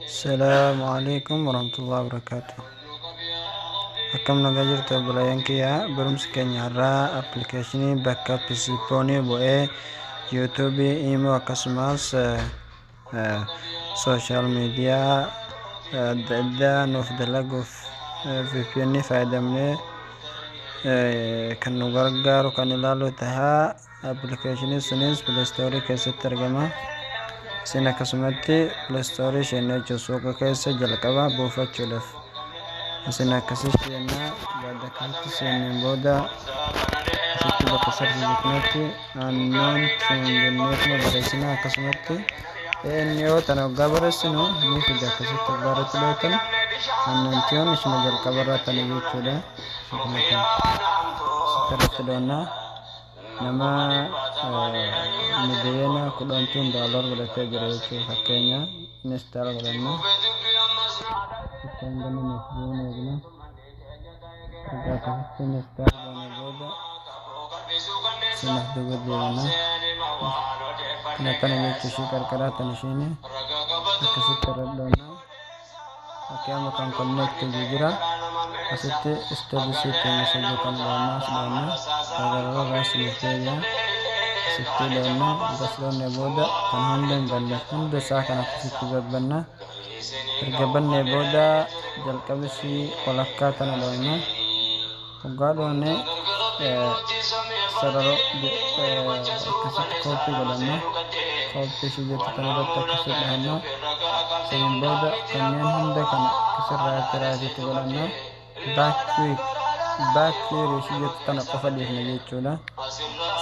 Salaamu alaikum warahmatullahi wabarakatuh. Akkam nagaa jirtu obboleeyyan kiyya? Barumsi keenya har'aa appilikeeshinii bakka Psiphon bu'ee YouTube, Imo, akkasumas social media adda addaa nuuf dalaguuf VPN fayyadamnee kan nu gargaaru kan ilaalu tahaa. Appilikeeshinii sunis Play Store keessatti argama. Isin akkasumatti Play Store isheen jechuun suuqa keessa jalqaba buufachuudhaaf isin akkasii seennaa. Baada akkasitti seenneen booda asitti bakka search kanatti Unknown jenneetuma barreessina. Akkasumatti ANO tana waggaa barreessinu ni fida. Akkasitti waggaa irratti dhootan Unknown ishuma jalqaba irraa tana jechuudha. Asitti irratti dhoonnaa, nama 10 miliyoona download godhatee jira jechuudha. Fakkeenya install godhanna. Itti hanga nuuf bu'uun eegna. Erga akkasitti install goone booda sinaaf duuba deemna. Kana tana jechuu ishii qarqaraa tan ishiin akkasitti irra dhoonna. Okay, amma kan connect jira. Asitti stop setting isa jiru kan dhoonna, as dhoonna, gargararra irraa siniif deebi'a. Asitti dhoonna. Gas dhoonne booda kan hunda hin banne, hunda isaa kan akkasitti babbanna. Erga bannee booda jalqabisii walakkaa tana dhoonna. Waggaa dhoonne sarara akkasitti copy godhanna. Copy ishii jettu kana irratti akkasitti dhahanna. Saniin booda kanneen hunda kana akkasirraa itti rightitti godhanna. Back query ishii jettu tana qofa dhiifna jechuudha.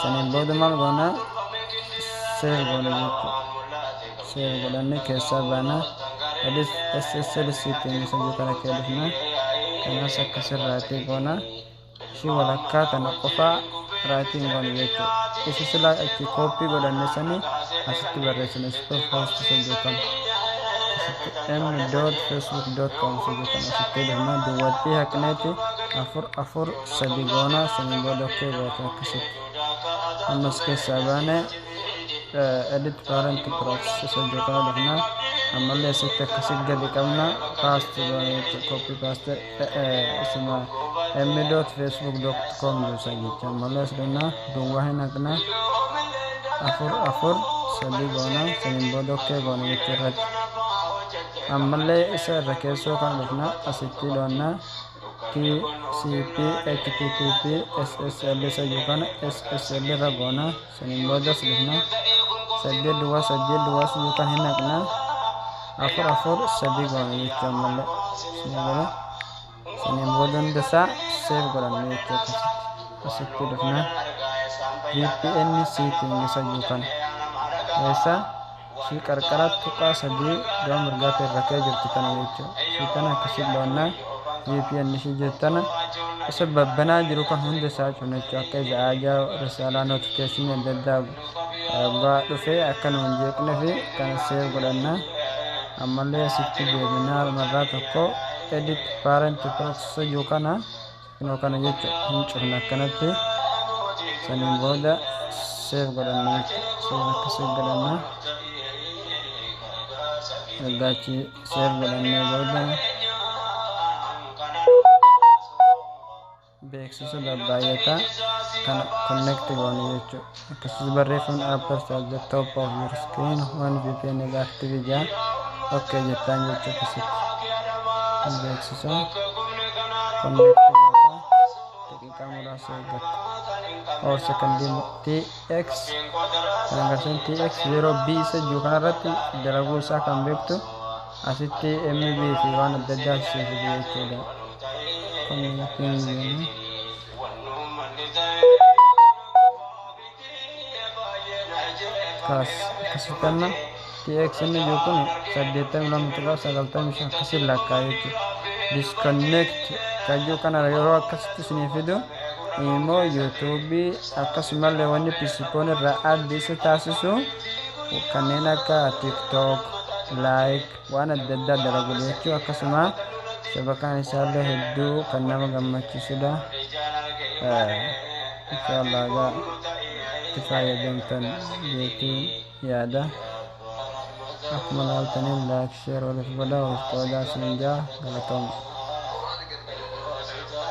Saniin booda maal goona? Save goona jechuudha. Save godhanne keessaa baana. Edit SSL setting isa jiru kana kee dhufna. Kanas akkasirraatii goona. Ishii walakkaa tana qofa rightiin goona jechuudha. Isa silaa achi copy godhanne sani asitti barreessina. Spoof host isa jiru kana asitti m.facebook.com isa jiru kana asitti dhufna. Duwwattii haqneeti 443 goona. Saniin booda okay goota akkasitti. Ammas keessaa baane edit parent proxy isa jiru kana dhufna. Ammallee asitti akkasitti gadi qabna, paste goona jechuudha. Copy paste isuma m.facebook.com jiru jecha. Ammallee as dhufna, duwwaa hin haqna, 443 goona. Saniin booda okay goona jechuu irratti. Ammallee isa irra keessoo kana dhufna, asitti dhoonna. TCP HTTP SSL isa jiru kana SSL irra goona. Saniin booda as dhufna, 8 duwwaa 8 duwwaa isa jiru kana hin haqna, 443 goona jechuu. Ammallee isin gala. Saniin booda hunda isaa save godhanna jechuu. Akkasitti asitti dhufna, VPN setting isa jiru kana eessa ishii qarqara tuqaa sadii gama mirgaatti irra kee jirtu tana jechuudha. Ishii tana akkasitti dhoonnaa. VPN ishii jettana isa babbanaa jiru kan hunda isaa cufna jechuudha. Akka isa ajaa risaalaa notification adda addaa waggaa dhufee akka nu hin jeeqne fi kana save godhanna. Ammallee asitti deebinaa marraa tokko edit parent proxy jiru kana, kunoo kana jechuudha, hin cufna akkanatti. Saniin booda save godhanna jechuudha. Save akkasii godhanna. Ergaachi save godhannee booda beeksisa babbaay'ataa kana connect goone jechuudha. Akkasumas barreeffamni "appears at the top of your screen when VPN is active" jaa, okay jettaan jechuu. Akkasitti kan beeksisa connect goota, daqiiqaa muraasa eeggatta or sekondii. TX kan agarsiisan TX 0B isa jiru kanarratti dalaguu isaa kan beektu asitti MB fi waan adda addaa siif fidu jechuudha. Connecting jenna. Kaas akkasitti amma TX inni jiru kun 82.95 akkasiin lakkaa jechuudha. Disconnect kan jiru kana yeroo akkasitti isinii fidu, immoo YouTube akkasumallee wanni Psiphon irraa adda isa taasisu kanneen akka TikTok, like waan adda addaa dalagu jechuu. Akkasuma shabakaan isaallee hedduu kan nama gammachiisudha. Inshallah egaa itti fayyadamtan jeetiin yaada. Akkuma laaltaniin like, share waliif godhaa, waliif qoodaa isin jaa. Galatooma.